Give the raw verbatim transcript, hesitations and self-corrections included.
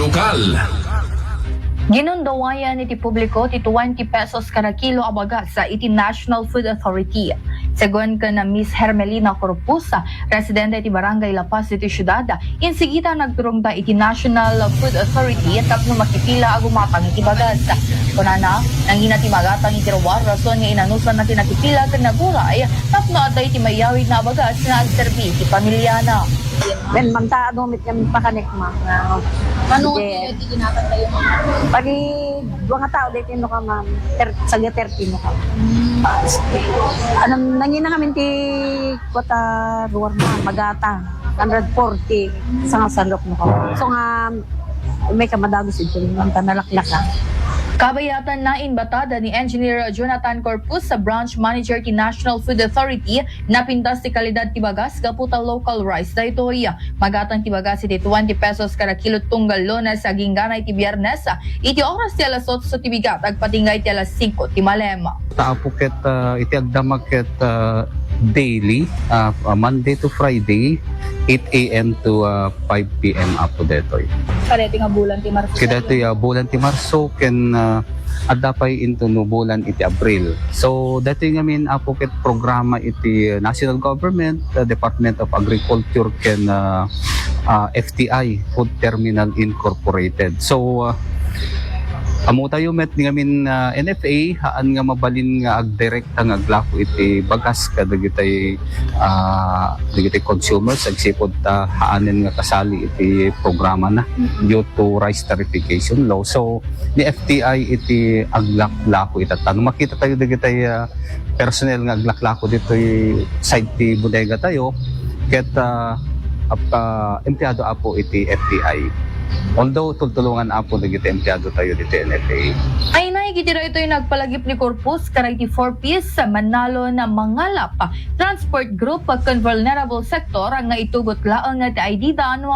Lokal. Ginundawayan iti publiko ti twenty pesos kada kilo a bagas iti National Food Authority. Segun ken Miss Hermelina Corpus, residente iti Barangay La Paz iti siudad, insigita nagturongda iti National Food Authority tapno makipila a gumatang iti bagas. Kunana, nangina ti magatang iti ruar rason nga inanusanna ti nakipila ken naguray tapno adda iti mayawidna a bagas nga agserbi iti pamilyana. Wen, mangtaado met nga pakanek, ma'am, nga Mano nga Sige. Ti ginatag tayo, ma'am? Padi dua nga tao daytoy no ka, ma'am. Ter-, saga thirty no ka. Ano, nangina ngamin ti kuwata ruar, ma'am, magata. Hundred forty, sa nga salok no ka, ma'am. So nga, may kamadagos ito, ma'am, ta nalaklaka. Kabayatan, naimbatada ni Engineer Jonathan Corpus, sa branch manager ti National Food Authority, napintas ti kalidad ti bagas gapu ta local rice daytoy. Magatang ti bagas iti twenty pesos kada kilo tunggal Lunes agingga iti Biyernes. Iti oras ti alas otso ti bigat agpatingga iti alas singko ti malem. Ta apo ket, ah, iti agdama ket, ah, daily, ah, ah, Monday to Friday, eight a m to, ah, five p m apo daytoy. Kadaytoy nga bulan ti Marso. Kadaytoy, ah, bulan ti Marso ken, ah, adda pay intono bulan iti Abril. So, daytoy ngamin apo ket programa iti national government, ah, Department of Agriculture ken, ah, ah, F T I, Food Terminal Incorporated. So, ah, ammo tayo met ngamin, ah, N F A, haan nga mabalin nga agdirekta nga aglako iti bagas kadagitay, ah, dagitay consumers agsipud ta haanen nga kasali iti programa na due to rice tarification law. So, ni F T I iti aglaklako ita. Ta no makita tayo dagitay, ah, personnel nga aglaklako ditoy side ti bodega tayo, ket, ah, ap-, ah, empleyado apo iti F T I. Although tultulongan apo dagiti empleyado tayo ditoy N F A. Ay, naigiti daytoy nagpalagip ni Corpus, karay ti Four Ps, Manalo na Mangalap, Transport Group, ken Vulnerable Sector nga itugot laeng ti I D da no